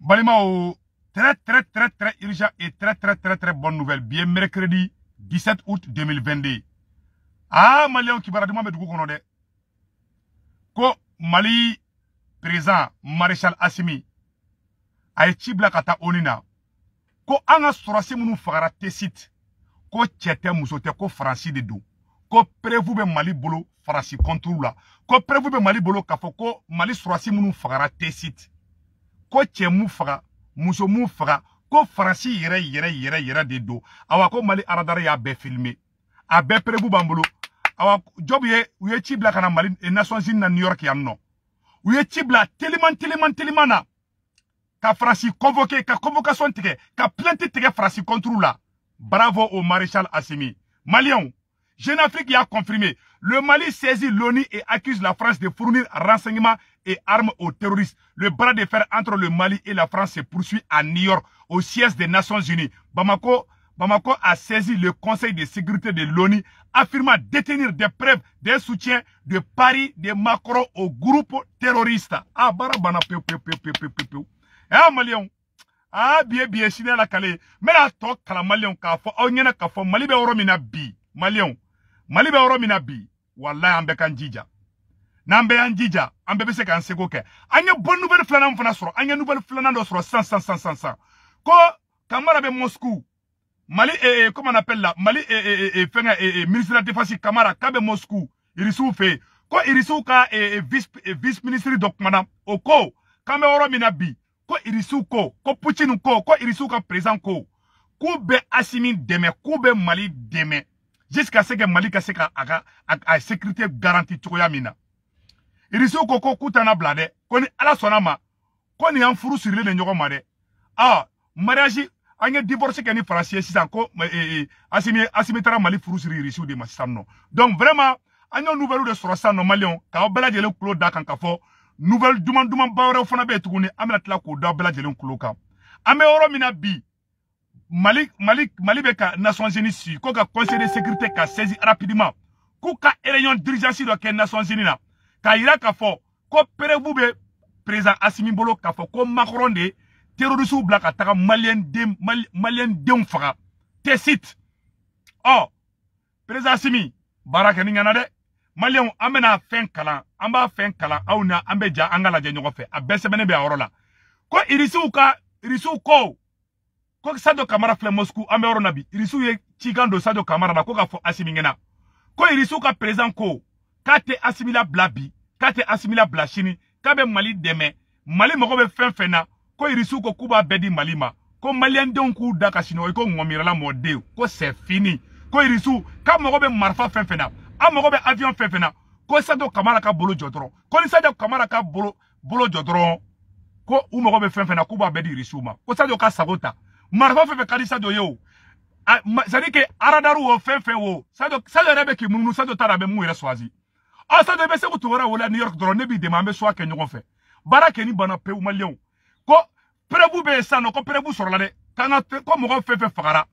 Balimaw, très très très très urgent et très très très très bonne nouvelle. Bien mercredi 17 août 2022. Ah, Malien kibaruya duman bɛ dugu kɔnɔ dɛ. Ko Mali président Maréchal Assimi a ye ci bila ka taa ONU na. Ko an ka sɔrɔsi minnu fagara Tessit, ko cɛ tɛ muso tɛ, ko Faransi de don. Ko preuve bɛ Mali bolo Faransi contre la. Ko preuve bɛ Mali bolo k'a fɔ ko Mali sɔrɔsi minnu fagara Tessit, ko cɛ mu faga, muso mu faga, ko Faransi yɛrɛ yɛrɛ yɛrɛ yɛrɛ de don. Awa, ko Mali radar y'a bɛɛ filmer, a bɛɛ preuve b'an bolo. Awa, Job ye u ye ci bila ka na Mali Nations Unies na New York yan nɔ. U ye ci bila teliman teliman teliman na ka Faransi convoquer, ka convocation tigɛ, ka plainte tigɛ Faransi contre la. Bravo au maréchal Assimi. Maliens, Jeune Afrique a confirmé: le Mali saisit l'ONU et accuse la France de fournir renseignements et armes aux terroristes. Le bras de fer entre le Mali et la France se poursuit à New York, au siège des Nations Unies. Bamako a saisi le Conseil de sécurité de l'ONU, affirmant détenir des preuves d'un soutien de Paris de Macron au groupe terroriste. Ah, bara bana peu peu peu peu peu peu. Eh, Maliens. Ah, bien bien sini ala kale. Mais la tɔ kalan Maliens k'a fɔ aw ɲɛna k'a fɔ Mali bɛ yɔrɔ min na bi. Maliens. Mali bɛ yɔrɔ min na bi. Wallahi, an bɛɛ k'an jija. N'an bɛɛ y'an jija, an bɛɛ bɛ se k'an seko kɛ. An ye bonne nouvelle filanan fana sɔrɔ. An ye nouvelle filanan dɔ sɔrɔ sisan sisan sisan sisan. Ko Kamara bɛ Moscou. Mali comment on appelle là, Mali fɛngɛ ministre de la Défense Kamara k'a bɛ Moscou Irisiw fɛ yen. Ko Irisiw ka vice ministre dɔ kumana, o ko k'an bɛ yɔrɔ min na bi, ko Irisiw ko Poutine ko Irisiw ka président ko k'u bɛ Assimi dɛmɛ, k'u bɛ Mali dɛmɛ jusqu'à ce que Mali ka se ka a ka a sécurité garantie cogoya min na. Irisiw ko k'u tɛna bila dɛ, ko ni Ala sɔnna ma, ko nin y'an furu sirilen de ɲɔgɔn ma dɛ. Ah, mariage, an ye divorce kɛ ni Faransi ye sisan, ko Asimi taara Mali furu siri Irisiw de ma sisan nɔ. Donc vraiment, an y'o nouvelle de sɔrɔ sisan nɔ. Maliyɛnw, k'aw bɛɛ lajɛlen tulo da kan k'a fɔ nouvelle duman dumanba wɛrɛw fana bɛ yen tuguni, an bɛna tila k'o da bɛɛ lajɛlen tulo kan. An bɛ yɔrɔ min na bi, Mali bɛ ka Nations Unies si ko ka Conseil de sécurité ka saisi rapidement, k'u ka réunion d'urgence dɔ kɛ Nations Unies na, k'a yira k'a fɔ ko preuve bɛ président Assimi bolo k'a fɔ ko Macron de terroristes bila ka taga Malien denw faga Tessit. Ɔ, président Assimi, baara kɛ ni ɲɛna dɛ. Maliyɛnw, an bɛna fɛn kalan, an b'a fɛn kalan aw na, an bɛ ja an ka lajɛ ɲɔgɔn fɛ. A bɛɛ sɛbɛnnen bɛ a yɔrɔ la ko Irisiw ko Sadio Kamara filɛ Moscou. An bɛ yɔrɔ na bi, Irisiw ye cikan don Sadio Kamara la ko k'a fɔ Assimi ɲɛna ko Irisiw ka président ko k'a tɛ Assimi labila bi, k'a tɛ Assimi labila sini, k'a bɛ Mali dɛmɛ. Mali mago bɛ fɛn fɛn na, ko Irisiw ko k'u b'a bɛɛ di Mali ma, ko Maliyɛndenw k'u da ka sinɔgɔ i ko ŋɔmirala mɔden, ko c'est fini. Ko Irisiw k'a mago bɛ marifa fɛn fɛn na, an mago bɛ avion fɛn fɛn na, ko Sadio Kamara ka bolo jɔ dɔrɔn, ko ni Sadio Kamara ka bolo jɔ dɔrɔn, ko u mago bɛ fɛn fɛn na, k'u b'a bɛɛ di Irisiw ma. Ko Sadio ka sago ta, marifa fɛn fɛn ka di Sadio ye o, c'est à dire que radar wo, fɛn fɛn wo, Sadio yɛrɛ bɛ k'i munumunu. Sadio taara a bɛ mun yɛrɛ choisi. Ɔ, Sadio, i bɛ Sékou Tounkara wele New York dɔrɔn, ne b'i dɛmɛ, an bɛ choix kɛ ɲɔgɔn fɛ. Baara kɛ ni banna pewu. Maliyɛnw, ko preuve bɛ yen sisan nɔ, ko preuve sɔrɔla dɛ, k'an ka ko mɔgɔ fɛn fɛn fagara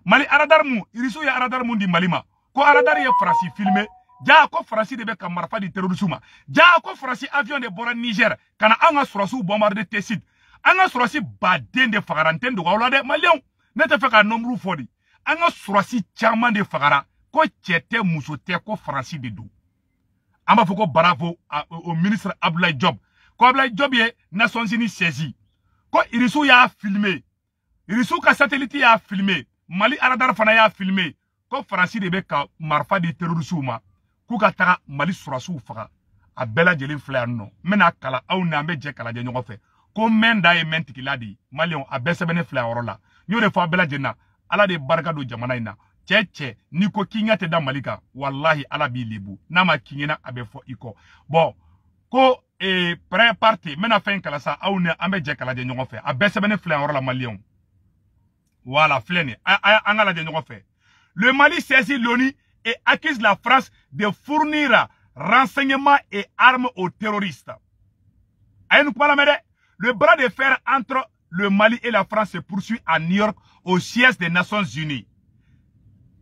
Mali radar mun, Irisiw ye radar mun di Mali ma, ko radar ye Faransi filmer. Ja ko Faransi de bɛ ka marifa di terroriste ma. Ja ko Faransi avion de bɔra Niger ka na an ka sɔrɔsiw bombarder Tessit. An ka sɔrɔsi baden de fagara. N tɛ n dogo aw la dɛ, Maliyɛnw, ne tɛ fɛ ka nombre fɔ de. An ka sɔrɔsi caman de fagara, ko cɛ tɛ muso tɛ, ko Faransi de don. An b'a fɔ ko bravo au ministre Abdoulaye Diop. Ko Abdoulaye Diop ye Nations Unies saisi, ko Irisiw y'a filmer, Irisiw ka satellite y'a filmer, Mali radar fana y'a filmer, ko Faransi de bɛ ka marifa di terrorisiw ma k'u ka taga Mali sɔrɔsiw faga. A bɛɛ lajɛlen filɛ yan nɔ, n bɛna kalan aw ni an bɛ jɛ k'a lajɛ ɲɔgɔn fɛ. Ko mɛn da ye mɛn tigila de ye. Maliyɛnw, a bɛɛ sɛbɛnnen filɛ a yɔrɔ la. N y'o de fɔ a bɛɛ lajɛlen na, Ala de barika don jamana in na. Cɛ cɛ, n'i ko k'i ɲɛ tɛ da Mali kan, walahi, Ala b'i lebu. N'a ma k'i ɲɛna, a bɛ fɔ i kɔ. Bɔn, ko prêt parti, n bɛna fɛn kalan sa, aw ni an bɛ jɛ k'a lajɛ ɲɔgɔn fɛ. A bɛɛ sɛbɛnnen filɛ yan yɔrɔ la, Maliyɛnw. Voilà, filɛ nin, an ka lajɛ ɲɔgɔn fɛ. Le Mali saisit l'ONU et accuse la France de fournir renseignements et armes aux terroristes. A ye nin kuma lamɛn dɛ. Le bras de fer entre le Mali et la France se poursuit à New York, au siège des Nations Unies.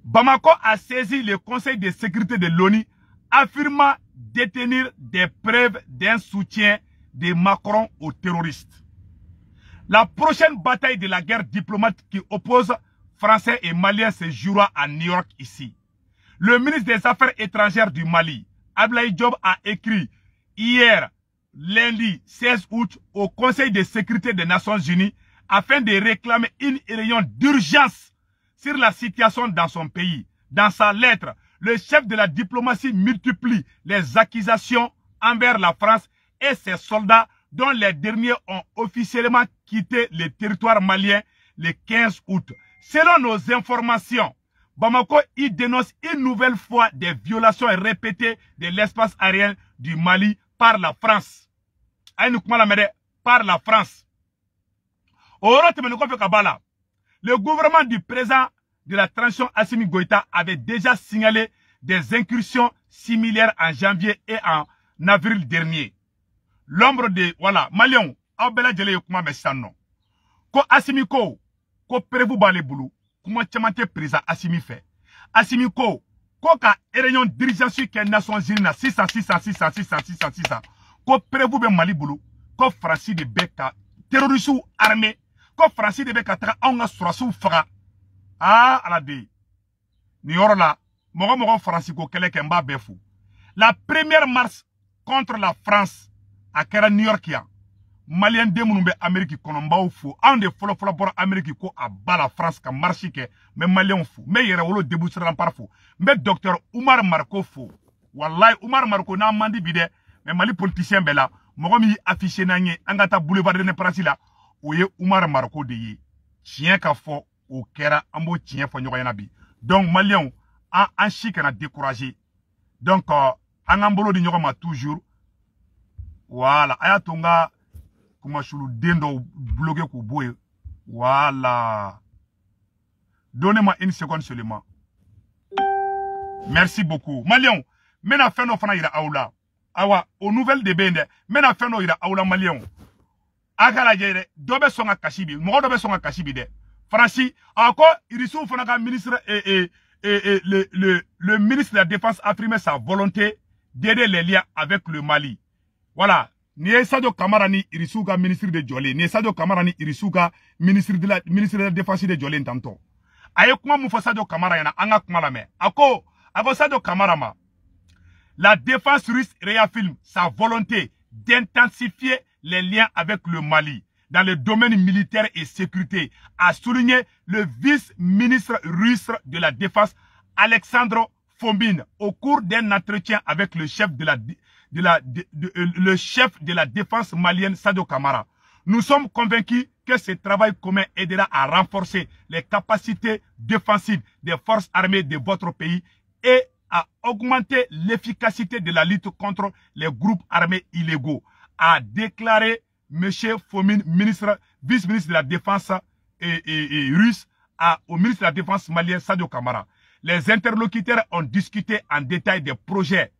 Bamako a saisi le Conseil de sécurité de l'ONU, affirmant détenir des preuves d'un soutien de Macron aux terroristes. La prochaine bataille de la guerre diplomatique qui oppose Français et Maliens se jouera à New York ici. Le ministre des Affaires étrangères du Mali, Ablaye Diop, a écrit hier, lundi 16 août, au Conseil de sécurité des Nations Unies afin de réclamer une réunion d'urgence sur la situation dans son pays. Dans sa lettre, le chef de la diplomatie multiplie les accusations envers la France et ses soldats dont les derniers ont officiellement quitté le territoire malien le 15 août. Selon nos informations, Bamako y dénonce une nouvelle fois des violations répétées de l'espace aérien du Mali par la France. Par la France. Le gouvernement du président de la transition Assimi Goïta avait déjà signalé des incursions similaires en janvier et en avril dernier. L'ombre de, voilà, Malion, aw bɛɛ lajɛlen ye kuma mɛn sisan nɔ. Ko Assimi ko prévu b'ale bolo, kuma caman tɛ président Assimi fɛ. Assimi ko ka réunion d'urgence kɛ Nations Unies na sisan ko prévu bɛ Mali bolo, ko Faransi de bɛ ka terroristes armés, ko Faransi de bɛ ka taga anw ka sɔrɔsiw faga. Ah, ala de. Nin yɔrɔ la, mɔgɔ Faransi ko kɛlɛ kɛ n b'a bɛɛ fo. La première marche contre la France a kɛra New York yan. Malien den minnu bɛ Amérique kɔnɔ n b'aw fo. Anw de fɔlɔ-fɔlɔ bɔra Amérique ko a ba la France ka marche kɛ. N bɛ Malienw fo. N bɛ Yɛrɛwolo Debout sur Rempart fo. N bɛ docteur Oumar Mariko fo. Wallahi Oumar Mariko n'a man di bi dɛ, mais Mali politicien bɛɛ la, mɔgɔ min y'i affiché n'an ye an ka taa boulevard de l'Indépendance la, o ye Oumar Mariko de ye. Tiɲɛ ka fɔ o kɛra, an b'o tiɲɛ fɔ ɲɔgɔn ɲɛna bi. Donc Malienw, an si kana décourager. Donc an k'an bolo di ɲɔgɔn ma toujours. Voilà, a y'a to n ka kumasulu den dɔw bloqué k'u bɔ yen. Voilà. Donnez-moi une seconde seulement. Merci beaucoup. Maliens, n bɛna fɛn dɔ fana yira aw la. Awa, o nouvelle de bɛ yen dɛ. N bɛna fɛn dɔ yira aw la Maliens. A k'a lajɛ dɛ, dɔ bɛ sɔn ka kasi bi, mɔgɔ dɔ bɛ sɔn ka kasi bi dɛ. Faransi, a ko Irisiw fana ka ministre le ministre de la Défense affirmait sa volonté d'aider les liens avec le Mali. Voilà. Ni ye Sadio Kamara ni Irisiw ka ministre de jɔlen, ni ye Sadio Kamara ni Irisiw ka ministre de la défense de jɔlen tantɔ. A ye kuma mun fɔ Sadio Kamara ɲɛna, an ka kuma lamɛn. A ko Sadio Kamara ma, la défense russe réaffirme sa volonté d'intensifier les liens avec le Mali dans le domaine militaire et sécurité, a souligné le vice-ministre russe de la défense Alexandre Fomine au cours d'un entretien avec le chef de la défense malienne Sadio Kamara. Nous sommes convaincus que ce travail commun aidera à renforcer les capacités défensives des forces armées de votre pays et à augmenter l'efficacité de la lutte contre les groupes armés illégaux, a déclaré M. Fomine, vice-ministre de la Défense et russe, au ministre de la Défense malien Sadio Kamara. Les interlocuteurs ont discuté en détail des projets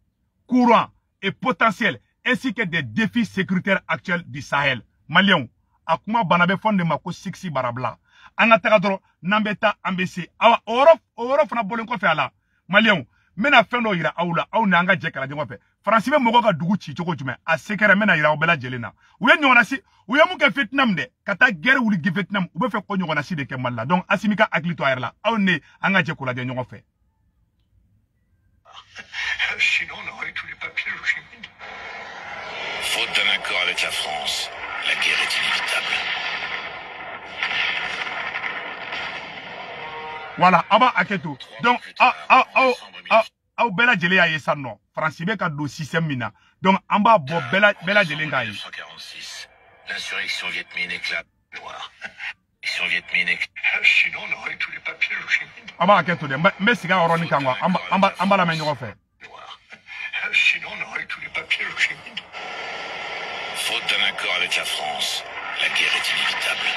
courants et potentiels ainsi que des défis sécuritaires actuels du Sahel. Maliens, a kuma bana bɛ fɔ de ma ko siksi barabila. An ka taga dɔrɔn n'an bɛ taa an bɛ se. Awa, o yɔrɔ fana bɔlen kɔfɛ a la, Maliens, n bɛna fɛn dɔ yira aw la, aw n'an ka jɛ kala ɲɔgɔn fɛ. Faransi bɛ mɔgɔw ka dugu ci cogo jumɛn? A se kɛra n bɛna yira aw bɛɛ lajɛlen na. U ye ɲɔgɔnna si, u ye mun kɛ Vietnam dɛ, ka taa guerre wuli Vietnam, u bɛ fɛ ko ɲɔgɔnna si de kɛ Mali la. Donc Assimi ka hakili to a yɛrɛ la, aw ne an ka jɛ k'o lajɛ ɲɔgɔn fɛ. Sinon, on aurait tous les papiers Ho Chi Minh. Faute d'un accord avec la France, la guerre est inévitable. Voilà, aw b'a hakɛ to. Donc, aw bɛɛ lajɛlen y'a ye sisan nɔ, Faransi bɛ ka don système min na. Donc, an b'a bɔ bɛɛ lajɛlen k'a ye. 1946, l'insurrection Viet Minh éclate. L'insurrection Viet Minh éclate. Sinon, on aurait tous les papiers Ho Chi Minh. Aw b'a hakɛ to dɛ, n bɛ segin a yɔrɔnin kan quoi, an b'a lamɛn ɲɔgɔn fɛ. Sinon, on aurait tous les papiers Ho Chi Minh. Faute d'un accord avec la France, la guerre est inévitable.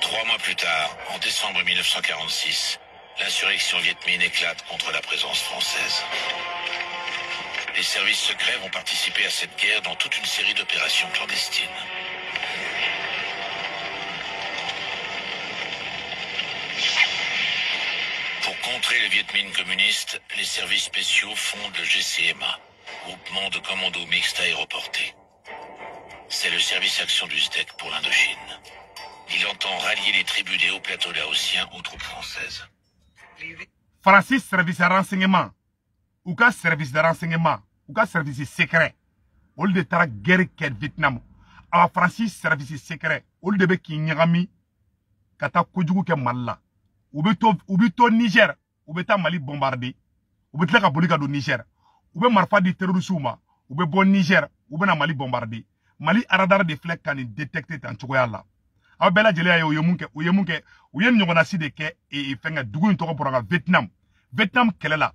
Trois mois plus tard, en décembre 1946, l'insurrection Viet Minh éclate contre la présence française. Les services secrets vont participer à cette guerre dans toute une série d'opérations clandestines. Pour contrer le Viet Minh communiste, les services spéciaux fondent le GCMA, Groupement de commandos mixtes aéroportés. C'est le service action du SDECE pour l'Indochine. Il entend rallier les tribus des hauts plateaux laotiens aux troupes françaises. Faransi service de renseignement u ka service de renseignement, u ka service secret, olu de taara guerre kɛ Vietnam. Awa, Faransi service secret, olu de bɛ k'i ɲagami ka taa kojugu kɛ Mali la. U bɛ to Niger, u bɛ taa Mali bombarder, u bɛ tila ka boli ka don Niger, u bɛ marifa di terroristew ma, u bɛ bɔ Niger, u bɛ na Mali bombarder. Mali radar de filɛ ka nin détecter tan cogoya la. Aw bɛɛ lajɛlen y'a ye, u ye mun kɛ? U ye mun kɛ? U ye ɲɔgɔnnasi de kɛ. Fɛnkɛ dugu in tɔgɔ bɔra ka Vietnam. Vietnam kɛlɛ la,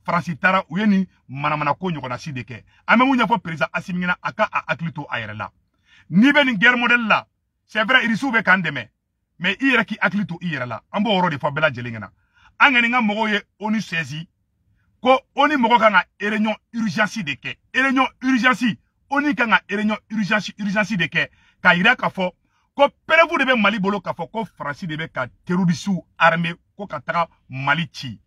Faransi taara, u ye nin manamanako ɲɔgɔnnasi de kɛ. An bɛ mun ɲɛfɔ président Assimi ɲɛna? A ka a hakili to a yɛrɛ la. N'i bɛ nin guerre modèle la, c'est vrai, Irisiw bɛ k'an dɛmɛ, mais i yɛrɛ k'i hakili to i yɛrɛ la. An b'o yɔrɔ de fɔ bɛɛ lajɛlen ɲɛna. An kɔni ka mɔgɔw ye ONU saisi ko ONU mɔgɔ kan ka réunion urgence de kɛ. Réunion urgence, ONU kan ka réunion urgence de kɛ k'a yira k'a fɔ ko preuve de bɛ Mali bolo k'a fɔ ko Faransi de bɛ ka terroristew armé ko ka taga Mali ci.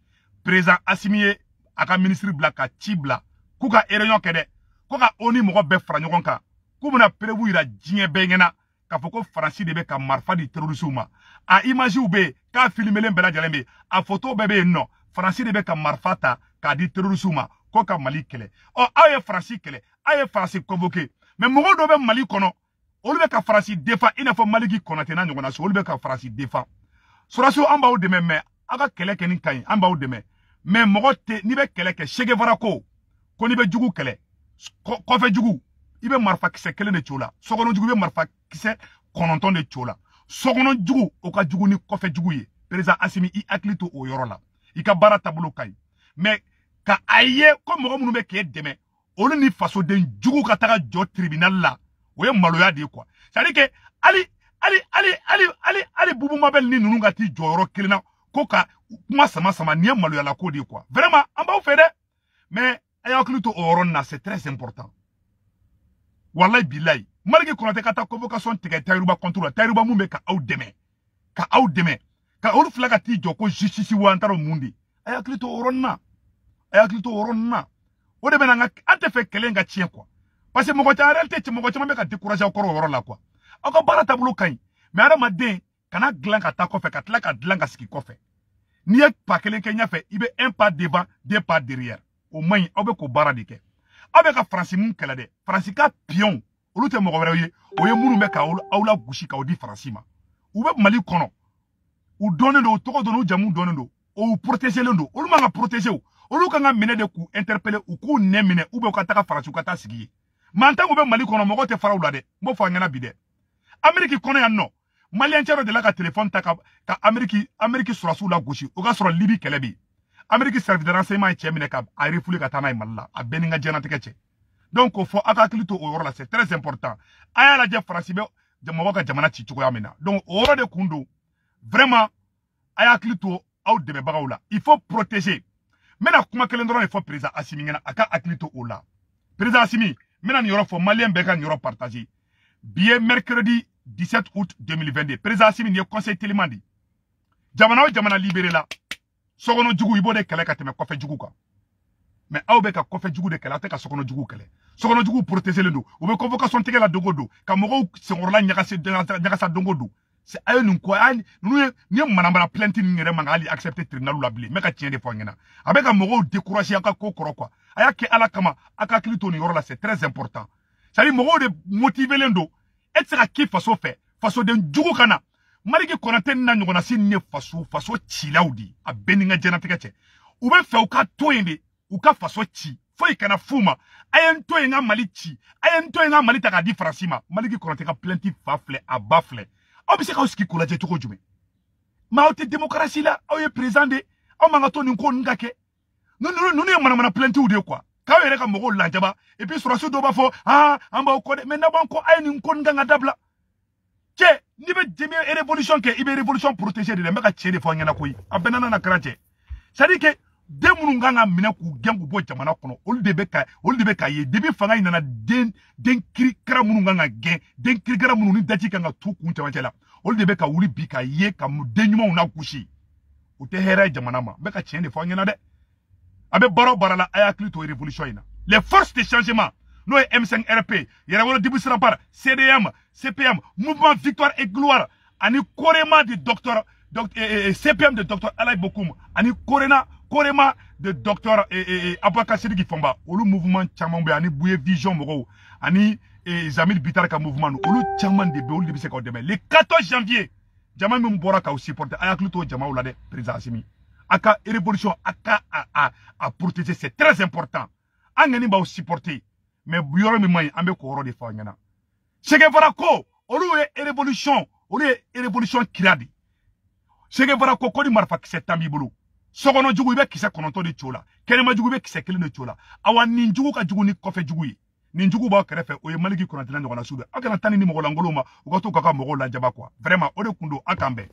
Président Assimi ye a ka ministre bila ka ci bila k'u ka réunion kɛ dɛ, ko ka ONU mɔgɔ bɛɛ fara ɲɔgɔn kan, k'u bɛna preuve yira diɲɛ bɛɛ ɲɛna k'a fɔ ko Faransi de bɛ ka marifa di terroristew ma. A imagew bɛ yen, k'a filmelen bɛɛ lajɛlen bɛ yen, a photo bɛɛ bɛ yen nɔ. Faransi de bɛ ka marifa ta k'a di terroristew ma ko ka Mali kɛlɛ. Ɔ, aw ye Faransi kɛlɛ, aw ye Faransi convoqué, mais mɔgɔw dɔ bɛ Mali kɔnɔ, olu bɛ ka Faransi défend, i n'a fɔ Maliki Kɔnate n'a ɲɔgɔnna so, olu bɛ ka Faransi défend. Sɔrɔdasiw, an b'aw dɛmɛ, mais aw ka kɛlɛ kɛ ni ka ɲi, an b'aw dɛmɛ, mais mɔgɔ tɛ n'i bɛ kɛlɛ kɛ. Che Guevara ko n'i bɛ jugu kɛlɛ, kɔfɛ jugu, i bɛ marifa kisɛ kelen de ci o la, sokɔnɔ jugu, i bɛ marifa kisɛ 9 de ci o la. Sokɔnɔ jugu, o ka jugu ni kɔfɛ jugu ye. Président Assimi, i hakili to o yɔrɔ la. I ka baara taabolo ka ɲi, mais ka a ye ko mɔgɔ minnu bɛ k'e dɛmɛ, olu ni fasoden jugu ka taga jɔ tribunal la, o ye maloya de ye quoi. C'est à dire que hali hali hali hali hali hali Boubou Mabel ni ninnu ka t'i jɔ yɔrɔ kelen na ko ka kuma sama sama, nin ye maloyala ko de ye quoi. Vraiment, an b'aw fɛ dɛ, mais a y'aw hakili to o yɔrɔnin na, c'est très important. Wallahi bilayi, Maliki Kɔnatɛ ka taa convocation tigɛ Tayiruba contre la. Tayiruba mun bɛ ka aw dɛmɛ, ka aw dɛmɛ, ka olu fila ka t'i jɔ ko justice wa, an t'a dɔn mun de. A y'a hakili to o yɔrɔnin na, a y'a hakili to o yɔrɔnin na. O de bɛ na an ka, an tɛ fɛ kɛlɛ in ka tiɲɛ quoi, parce que mɔgɔ caman, en réalité, mɔgɔ caman bɛ ka décourager aw kɔrɔ o yɔrɔ la quoi. Aw ka baara taabolo ka ɲi, mais adamaden kana dilan ka taa kɔfɛ, ka tila ka dilan ka sigi kɔfɛ. N'i ye pas kelen kɛ ɲɛfɛ, i bɛ un pas devant, deux pas derrière, o man ɲi. Aw bɛ k'o baara de kɛ. Aw bɛ ka Faransi mun kɛlɛ dɛ, Faransi ka pion, olu tɛ mɔgɔ wɛrɛw ye, o ye minnu bɛ ka aw la gosi k'aw di Faransi ma. U bɛ Mali kɔnɔ, u dɔnnen don, u tɔgɔ dɔnnen, u jamu dɔnnen don, o protégelen don. Olu man ka protéger o, olu kan ka minɛ de k'u interpeller, u k'u nɛ minɛ, ou bien u ka taga Faransi, u ka taa sigi yen. Mais en tant que u bɛ Mali kɔnɔ, mɔgɔw tɛ fara u la dɛ. N b'o fɔ an ɲɛna bi dɛ. Amérique kɔnɔ yan nɔ, Malien cɛ dɔ delila ka téléphone ta ka Amérique sɔrɔdasiw la gosi. O ka sɔrɔ Libi kɛlɛ bɛ yen. Amérique service de renseignement ye cɛ minɛ ka a refoulé ka taa n'a ye Mali la. A bɛɛ ni n ka diɲɛlatigɛ cɛ. Donc o fɔ, aw ka hakili to o yɔrɔ la, c'est très important. A y'a lajɛ, Faransi bɛ mɔgɔ ka jamana ci cogoya min na. Donc o yɔrɔ de kun don. Vraiment, a y'a hakili to aw dɛmɛbagaw la, il faut protéger. N bɛna kuma kelen dɔrɔn de fɔ président Assimi ɲɛna, a ka hakili to o la. Président Assimi, n bɛna nin yɔrɔ fɔ, Malien bɛɛ ka nin yɔrɔ partager. Bi ye mercredi 17 août 2022. Président Assimi, nin ye conseil teliman de. Jamana o jamana libéré la, sokɔnɔ jugu, i b'o de kɛlɛ ka tɛmɛ kɔfɛ jugu kan. Mais aw bɛ ka kɔfɛ jugu de kɛlɛ, aw tɛ ka sokɔnɔ jugu kɛlɛ. Sokɔnɔ jugu protégelen don, u bɛ convocation tigɛ la don o don, ka mɔgɔw senkɔrɔla ɲagasi ɲagasa don o don. A ye nin ko, a ye ninnu ye, nin ye manamana plainte nin yɛrɛ man ka hali accepter tribunal la bilen. N bɛ ka tiɲɛ de fɔ aw ɲɛna. A bɛ ka mɔgɔw décourager aw ka ko kɔrɔ quoi. A y'a kɛ Ala kama, a ka hakili to nin yɔrɔ la, c'est très important. C'est à dire mɔgɔw de motivelen don. E tɛ se ka k'i faso fɛ, fasoden jugu ka na. Maliki Kɔnatɛ ni na ɲɔgɔnna si nin ye faso cilaw de ye. A bɛɛ ni n ka diɲɛlatigɛ cɛ, u bɛ fɛ u ka to yen de, u ka faso ci, foyi kana f'u ma. A ye n to yen n ka Mali ci, a ye n to yen n ka Mali ta k'a di Faransi ma. Maliki Kɔnatɛ ka plainte fa filɛ, a ba filɛ. Aw bɛ se k'aw sigi k'o lajɛ cogo jumɛn? Mais aw tɛ démocratie la, aw ye président de, aw man ka to nin ko ninnu ka kɛ. Ninnu ye manamana plaintew de ye quoi, k'aw yɛrɛ ka mɔgɔw lajaba. Et puis sɔrɔdasi dɔw b'a fɔ: ah, an b'aw kɔ dɛ, mais n'aw b'an kɔ, a ye nin ko nin kan ka dabila. Cɛ, n'i bɛ jɛmi révolution kɛ, i bɛ révolution protéger de dɛ. N bɛ ka tiɲɛ de fɔ aw ɲɛna koyi, a bɛɛ nana na kɛra cɛ. C'est à dire que den minnu kan ka minɛ k'u gɛn k'u bɔ jamana kɔnɔ, olu de bɛ ka ye depuis fanga in nana. Den kirikara minnu kan ka gɛn, den kirikara minnu ni daji kan ka tu kun cɛmancɛ la, olu de bɛ ka wuli bi ka ye ka den ɲumanw na gosi. O tɛ hɛrɛ ye jamana ma. N bɛ ka tiɲɛ de fɔ aw ɲɛna dɛ. A bɛ baara o baara la, a y'a hakili to révolution in na. Les forces de changement, n'o ye M5RP, Yɛrɛwolo Debout sur Rempart, CDM, CPM, Mouvement Victoire et Gloire, ani Korema de docteur donc, CPM de docteur Alain Bokoum, ani Korena, Korema de docteur Aboubacar Sidiki Fomba, olu mouvement caman bɛ, ani Bouye Vision mɔgɔw, ani Zamil Bitar ka mouvement, olu caman de bɛ, olu de bɛ se k'aw dɛmɛ. Le 14 janvier, jama min bɔra k'aw supporter, a hakili to jamaw la dɛ, président Assimi. A ka révolution, a ka a protéger, c'est très important. An ŋani b'aw supporter, mais yɔrɔ min man ɲi, an bɛ k'o yɔrɔ de fɔ aw ɲɛna. Che Guevara ko, olu ye révolution, olu ye révolution kira de. Che Guevara ko ko ni marifakisɛ 10 b'i bolo, sokɔnɔ jugu i bɛ kisɛ 9 de ci o la, kɛnɛma jugu i bɛ kisɛ 1 de ci o la. Awa nin jugu ka jugu ni kɔfɛ jugu ye. Nin jugu b'aw kɛrɛfɛ, o ye Maliki Konatela ɲɔgɔnna su bɛɛ. Aw kana taa ni mɔgɔ lankolonw ma, u ka to k'aw ka mɔgɔw lajaba quoi. Vraiment, o de kun don, aw k'an bɛn.